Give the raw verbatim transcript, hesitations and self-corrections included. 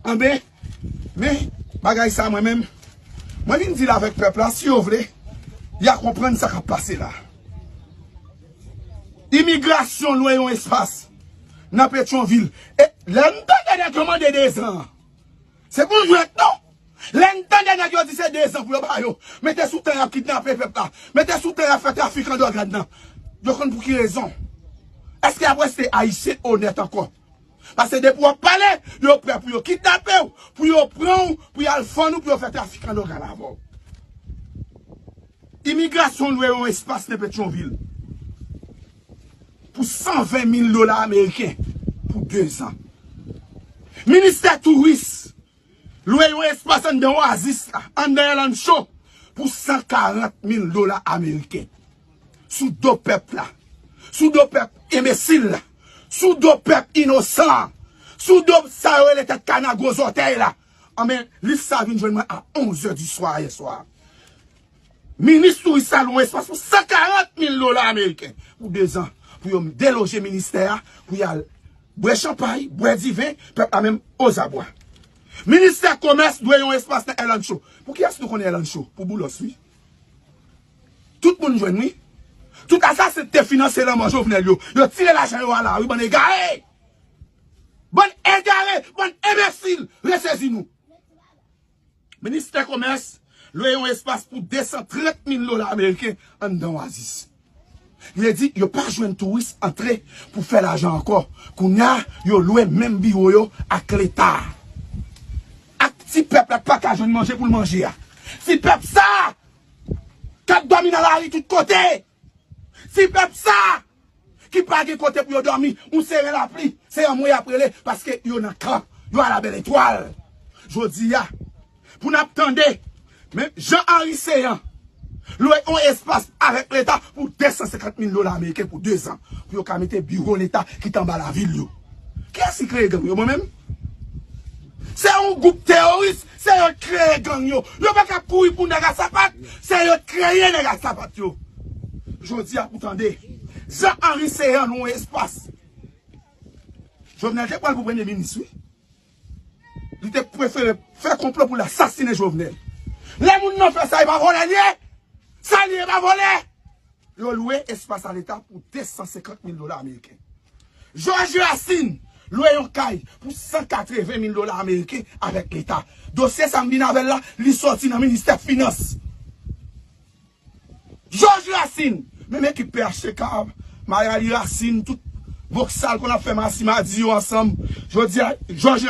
Anben, men, bagay sa mwen menm, mwen vin di l avèk pèp la, si yo vle, y a konprann sa k ap pase la. Imigrasyon lwe yon espas nan Petyonvil. E lè n tande nèg yo mande dezan an, se pou jwèt non. Lè n tande nèg yo di se dezan pou yo ba yo, mete sou tan y ap kidnape pèp la, mete sou tan y ap fè trafik an dògad nan. Yo konn pou ki rezon. Èske y ap reste Ayisyen onèt ankò? Paske depi w ap pale, yo prè pou yo kidnape w, pou yo pran w, pou y al vann ou, pou yo fè trafik an dògad avè w. Imigrasyon lwe yon espas nan Petyonvil pou san ven mil dola ameriken pou dezan. Ministè touris lwe yon espas anndan Oasis la, anndan Elancho, pou san karant mil dola ameriken. Sou do pèp la, sou do pèp enbesil la, sou do pèp inosan an, sou do sa yo rele tèt kana gwo zòtèy la. Anben, lis sa vin jwenn mwen a onz è di swa yè swa. Minis touris la lwe yon espas pou san karant mil dola ameriken pou dezan, pou yo deloje ministè a, pou y al bwè chanpay, bwè diven, pèp la menm ozabwa. Ministè komès dwe yon espas nan Elancho. Pou kiyès nou konnen Elancho? Pou Boulos, wi. Tout moun jwenn, wi. Tout asasen ki te finanse lanmò Jovenel yo, yo tire lajan yo a lari, bann egare! Bann egare, bann enbesil, resezi nou. Ministè komès lwe yon espas pou de san trant mil dola ameriken anndan Oasis. Vle di, yo pa jwenn touris antre pou fè lajan ankò. Kounye a, yo lwe menm biwo yo ak Leta. Ak ti pèp la k pa ka jwenn manje pou l manje a. Ti pèp sa a k ap dòmi nan lari tout kote. Ti pèp sa a ki pa gen kote pou yo dòmi, yon seren lapli, se anmwe y ap rele, paske yo nan kan, yo a la bèl etwal. Jodi a, pou n ap tande, men Jean Henry Ceant lwe yon espas avèk Leta pou de san senkant mil dola ameriken pou dezan, pou yo ka mete biwo Leta ki t anba lavil yo. Kiyès ki kreye gang yo? Mwen menm? Se yon gwoup teworis, se yo k kreye gang yo. Yo pa ka kouri pou nèg a sapat, se yo k kreye nèg a sapat yo. Jodi a pou tande, Jean Henry Ceant lwe yon espas. Jovenel te pral pou premye minis, wi. Li te prefere fè konplo pou l asasinen Jovenel. Lè moun nan fè sa, e pa vòlè li ye. Sa li ye, e pa vòlè. Yo lwe espas a Leta pou de san senkant mil dola ameriken. Georges Racine lwe yon kay pou san katreven mil dola ameriken avèk Leta. Dosye sa m vin avè l la, li sòti nan ministè finans. Georges Racine, menm ekip P H T K, Marie-Aly Racine, tout boksal konn ap fè masi madi yo ansanm. Jodi a, Georges